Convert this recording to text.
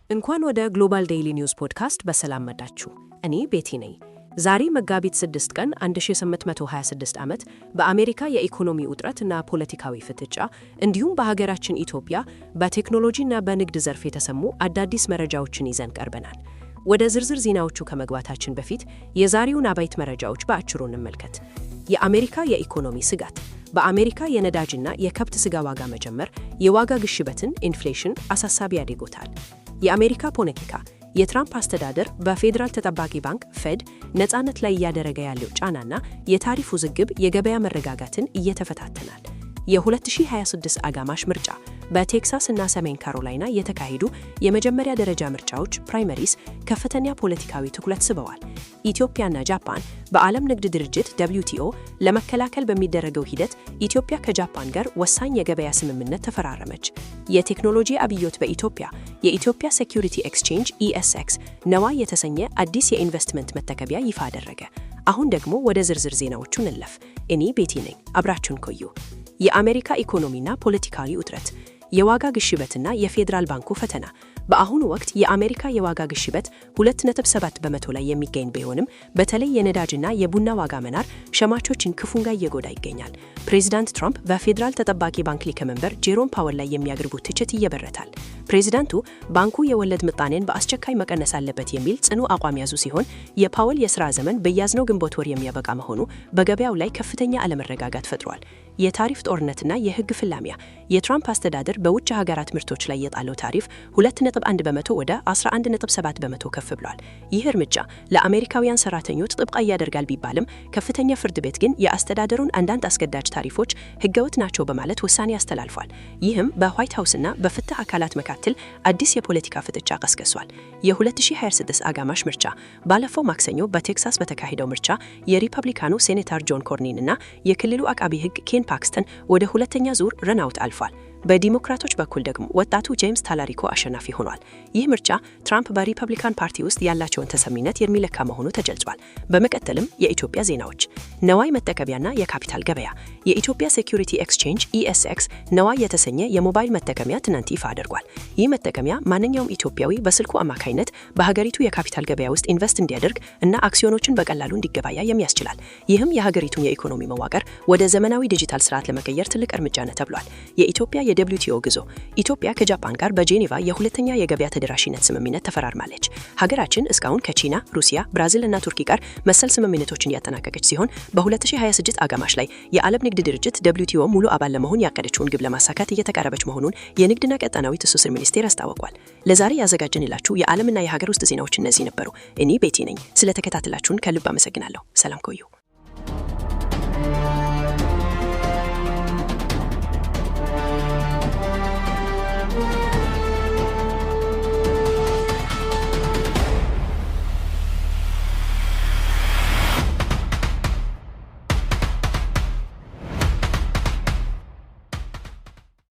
እንኳን ወደ Global Daily News Podcast በሰላም መጣችሁ። እኔ ቤቲ ነኝ። ዛሬ መጋቢት 6 ቀን 1826 ዓመት በአሜሪካ የኢኮኖሚ ውጥረት እና ፖለቲካዊ ፍጥጫ እንዲሁም በሀገራችን ኢትዮጵያ በቴክኖሎጂና በንግድ ዘርፍ የተሰሙ አዳዲስ መረጃዎችን ይዘን ቀርበናል። ወደ ዝርዝር ዜናዎቹ ከመግባታችን በፊት የዛሬውን አበይት መረጃዎች በአጭሩ እንመልከት። የአሜሪካ የኢኮኖሚ ስጋት። በአሜሪካ የነዳጅና የከብት ስጋ ዋጋ መጨመር የዋጋ ግሽበትን inflation አሳሳቢ አድርጎታል። የአሜሪካ ፖለቲካ። የትራምፕ አስተዳደር በፌዴራል ተጠባቂ ባንክ Fed ነፃነት ላይ እያደረገ ያለው ጫናና የታሪፍ ውዝግብ የገበያ መረጋጋትን እየተፈታተናል። የ2026 አጋማሽ ምርጫ። በቴክሳስ እና ሰሜን ካሮላይና የተካሄዱ የመጀመሪያ ደረጃ ምርጫዎች primaries ከፍተኛ ፖለቲካዊ ትኩረት ስበዋል። ኢትዮጵያና ጃፓን። በዓለም ንግድ ድርጅት WTO ለመቀላቀል በሚደረገው ሂደት ኢትዮጵያ ከጃፓን ጋር ወሳኝ የገበያ ስምምነት ተፈራረመች። የቴክኖሎጂ አብዮት በኢትዮጵያ። የኢትዮጵያ Security Exchange ESX ነዋይ የተሰኘ አዲስ የኢንቨስትመንት መተግበሪያ ይፋ አደረገ። አሁን ደግሞ ወደ ዝርዝር ዜናዎቹ እንለፍ። እኔ ቤቲ ነኝ። አብራችሁን ቆዩ። የአሜሪካ ኢኮኖሚና ፖለቲካዊ ውጥረት፣ የዋጋ ግሽበትና የፌዴራል ባንኩ ፈተና። በአሁኑ ወቅት የአሜሪካ የዋጋ ግሽበት 2.7% ላይ የሚገኝ ቢሆንም በተለይ የነዳጅና የቡና ዋጋ መናር ሸማቾችን ክፉኛ እየጎዳ ይገኛል። ፕሬዚዳንት ትራምፕ በፌዴራል ተጠባቂ ባንክ ሊቀመንበር ጄሮም ፓወል ላይ የሚያቀርቡት ትችት እየበረታል። ፕሬዚዳንቱ ባንኩ የወለድ ምጣኔን በአስቸኳይ መቀነስ አለበት የሚል ጽኑ አቋም ያዙ ሲሆን የፓወል የሥራ ዘመን በያዝነው ግንቦት ወር የሚያበቃ መሆኑ በገበያው ላይ ከፍተኛ አለመረጋጋት ፈጥሯል። የታሪፍ ጦርነትና የሕግ ፍልሚያ። የትራምፕ አስተዳደር በውጭ ሀገራት ምርቶች ላይ የጣለው ታሪፍ 2.1% ወደ 11.7% ከፍ ብሏል። ይህ እርምጃ ለአሜሪካውያን ሰራተኞች ጥበቃ ያደርጋል ቢባልም ከፍተኛ ፍርድ ቤት ግን የአስተዳደሩን አንዳንድ አስገዳጅ ታሪፎች ህገወጥ ናቸው በማለት ውሳኔ አስተላልፏል። ይህም በዋይት ሀውስና በፍትህ አካላት መካከል አዲስ የፖለቲካ ፍጥጫ ቀስቅሷል። የ2026 አጋማሽ ምርጫ። ባለፈው ማክሰኞ በቴክሳስ በተካሄደው ምርጫ የሪፐብሊካኑ ሴኔተር ጆን ኮርኒን እና የክልሉ አቃቢ ህግ ኬን ፓክስተን ወደ ሁለተኛ ዙር runout አልፏል። በዲሞክራቶች በኩል ደግሞ ወጣቱ ጄምስ ታላሪኮ አሸናፊ ሆኗል። ይህ ምርጫ ትራምፕ በሪፐብሊካን ፓርቲ ውስጥ ያላቸውን ተሰሚነት የሚለካ መሆኑ ተገልጿል። በመቀጠልም የኢትዮጵያ ዜናዎች። ነዋይ መተግበሪያና የካፒታል ገበያ። የኢትዮጵያ Security Exchange ESX ነዋይ የተሰኘ የሞባይል መተግበሪያ ትናንት ይፋ አድርጓል። ይህ መተግበሪያ ማንኛውም ኢትዮጵያዊ በስልኩ አማካይነት በሀገሪቱ የካፒታል ገበያ ውስጥ invest እንዲያደርግ እና አክሲዮኖችን በቀላሉ እንዲገበያይ የሚያስችላል። ይህም የሀገሪቱን የኢኮኖሚ መዋቅር ወደ ዘመናዊ ዲጂታል ስርዓት ለመቀየር ትልቅ እርምጃ ነው ተብሏል። የኢትዮጵያ የ WTO ጉዞ። ኢትዮጵያ ከጃፓን ጋር በጄኔቫ የሁለተኛ የገበያ ተደራሽነት ስምምነት ተፈራርማለች። ሀገራችን እስካሁን ከቻይና፣ ሩሲያ፣ ብራዚል እና ቱርኪ ጋር መሰል ስምምነቶችን ያጠናቀቀች ሲሆን በ2026 አጋማሽ ላይ የዓለም ንግድ ድርጅት WTO ሙሉ አባል ለመሆን ያቀደችውን ግብ ለማሳካት እየተቃረበች መሆኑን የንግድና ቀጣናዊ ትስስር ሚኒስቴር አስታውቋል። ለዛሬ ያዘጋጀንላችሁ የዓለምና የሀገር ውስጥ ዜናዎች እነዚህ ነበሩ። እኔ ቤቲ ነኝ። ስለተከታተላችሁን ከልብ አመሰግናለሁ። ሰላም ቆዩ።